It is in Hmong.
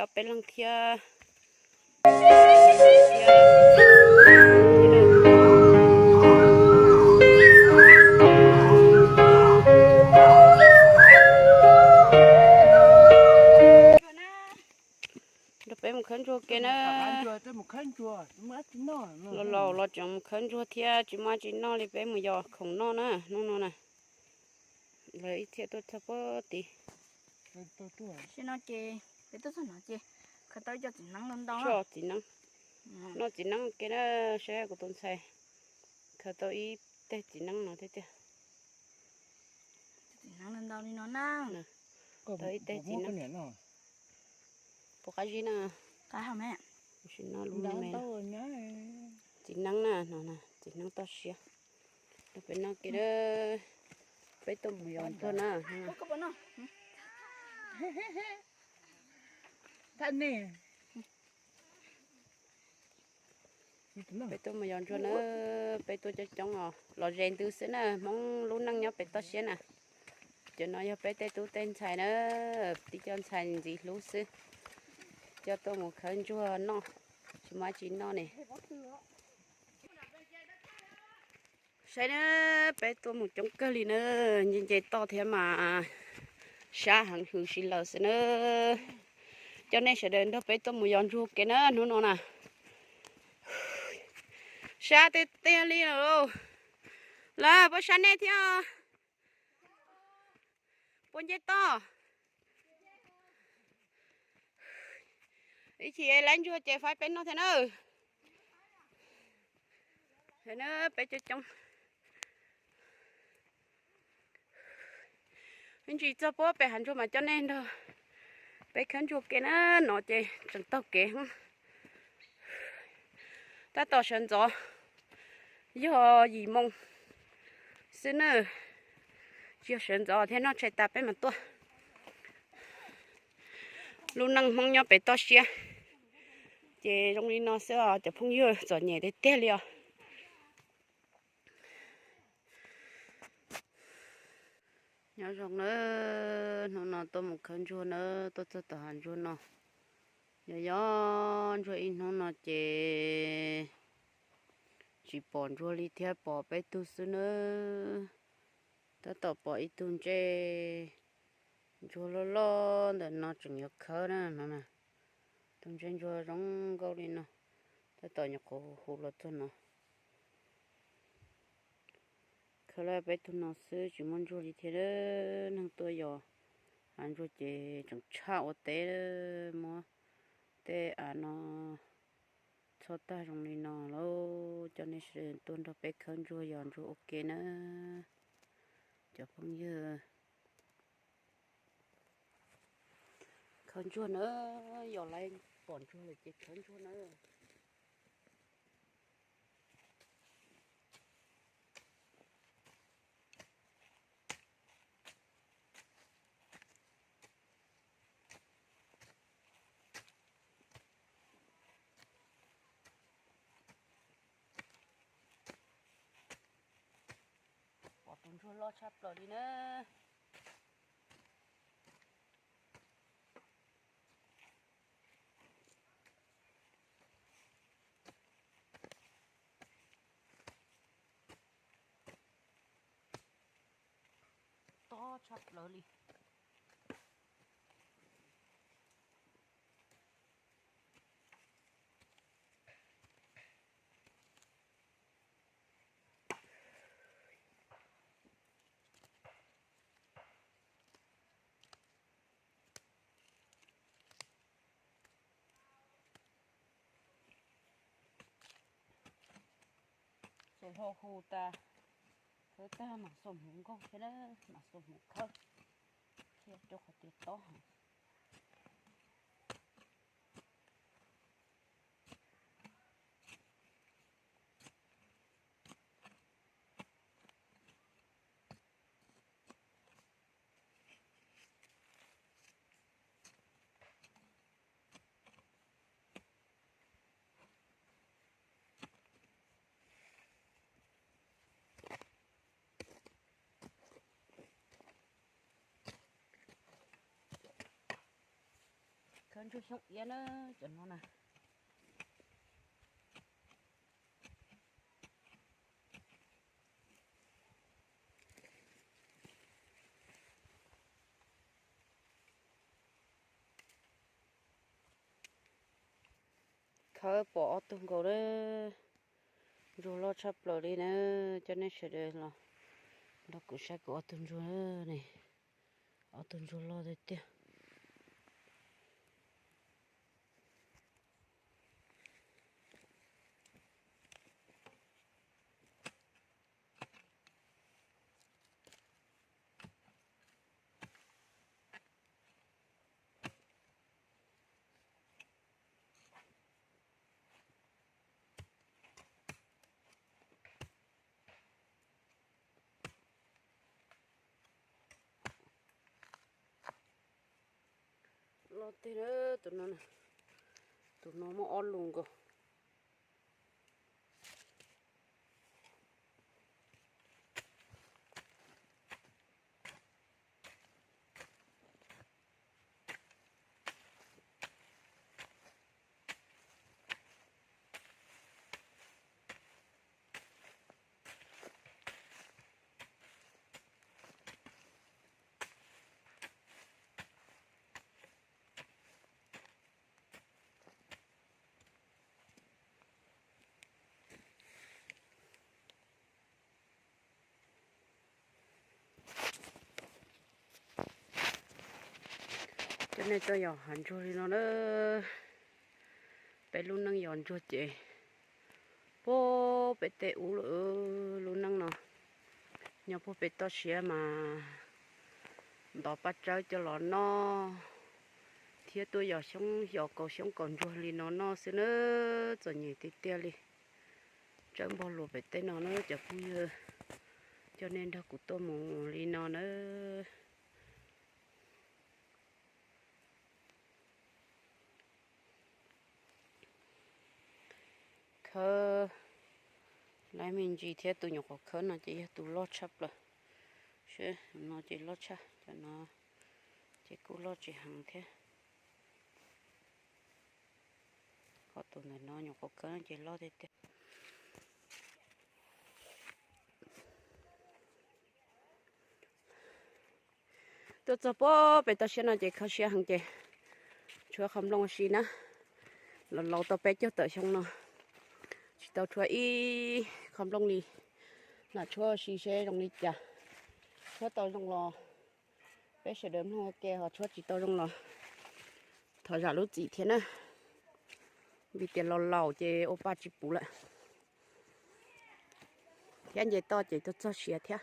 ob peb leeg thiab. Nrog peb mus khawb ntsuag ke na. Los laus los tseem mus khawb ntsuag thiab tsis muaj dab tsi noj li, peb mus yos khoom noj na hnub no na. Lawv ib txhia tuaj txog puag tid. Ces peb tuaj txog no ces khaws tau ib co txiv neeb ntau ntau. Txiv neeb, noj txiv neeb ke na, saib kuv tus ntxhais khaws tau ib teg txiv neeb no thiab tiag. Txiv neeb ntau ntau li no na. Tau ib teg txiv neeb. Puas qab zib na? Qab hau me. Sim no lub me. Txiv neeb na, no na, txiv neeb toj siab. Peb noj ke, peb tuaj mus yos ntsuag na. Peb tuaj mus yos ntsuag na, peb tuaj coob coob os, los ze ntws xwb na, Hmoob lub neej nyob pem toj siab na. Cov no yog peb tej tub tej ntxhais na, tib co ntxhais ntxim hlub xwb, coj tuaj mus khawb ntsuag noj, tsis muaj dab tsi noj ne. Saib na, peb tuaj mus coob kawg li na, nce nce toj thiab mas sab heev hws si lawm xwb na. Coj nej sawv daws nrog peb tuaj mus yos ntsuag ke na hnub no na. Sab tiag tiag li lawm. Lawv puas sab nej thiab? Puas nce toj? Ib chim laib ntsuag ces faib peb noj thiab na. Peb coob coob. Ib ntsis txog puag pem hav ntsuag mas coj nej nrog peb khawb ntsuag ke na, no ces tseem taug kev. Tab tom sawv ntxov yog yim moo xwb na, tsis yog sawv ntxov thiab, noj tshais tas peb mas tuaj. Lub neej Hmoob nyob pem toj siab ces zoo li no xwb os cov phooj ywg, txom nyem tiag tiag li os. Nyob zoo na, hnub no tuaj mus khawb ntsuag na, tuaj txog tom hav ntsuag no. Yog yos ntsuag ib hnub no ces tsis pom ntsuag li thiab, pom peb tug xwb na. Tab tom pom ib tug ntsej ntsuag loj loj ntawm no tseem yuav khawb na no na. Tus ntsej ntsuag zoo nkauj li no, tab tom nyuam qhuav hu hu los txog no. Khawb lawm peb tug no xwb tsis muaj ntsuag li thiab. Neeg tuaj yos hav ntsuag ces tseem tshaj ua teb, muab tej av no txhob tag zoo li no lauj. Coj nej sawv daws tuaj nrog peb khawb ntsuag yos ntsuag ua ke na cov phooj ywg. Khawb ntsuag na, yos lawm pom ntsuag lawm ces khawb ntsuag na. Pom tus ntsuag loj tshaj plaws li na. Tob tshaj plaws li. Ces ho hu tas, khawb tag mam xua hmuv nkaug thiab, mam xua hmuv khawb thiab rau qhov tias tob heev. Ntsuag xyoob iab na, cov no na. Khawb pom ob tug nkaus na, ntsuag loj tshaj plaws li na, coj nej sawv daws los nrog kuv saib kuv ob tug ntsuag ne, ob tug ntsuag loj tiag tiag. Loj tiag, tus no, tus no muaj ob lus nkaus. Cov nej tuaj yos hav ntsuag li no na, peb lub neej yos ntsuag ces puag pem tej ub lawm. Lub neej no nyob puag pem toj siab mas ntov paj tsawb coj los noj thiab tuaj yos xyoob yos kaus xyoob kaus ntsuag li no noj xwb na, txom nyem tiag tiag li. Tsawb npog luas pem tej no na cov phooj ywg, coj nej nrog kuv tuaj mus li no na. Khawb lawm me ntsis thiab, tus nyuam qhuav khawb no ces yog tus loj tshaj plaws. Seb no ces loj tshaj, cov no ces kuj loj tsis heev thiab. Ho tus ntawm no nyuam qhuav khawb ces loj tiag tiag. Tuaj txog puag pem toj siab no ces kho siab heev ces tshuab qhov nplooj ua si na. Los laus tau peb caug tawm xyoo no tsis tau tshuab ib qho nplooj li. Lam tshuab ua si seb zoo li cas. Tshuab tau zoo los peb sawv daws mloog ua ke, ho tshuab tsis tau zoo los thov zam lub txim thiab na. Vim tias los laus ces ua pa tsis puv lawm thiab nce toj ces tuaj txog siav thiab.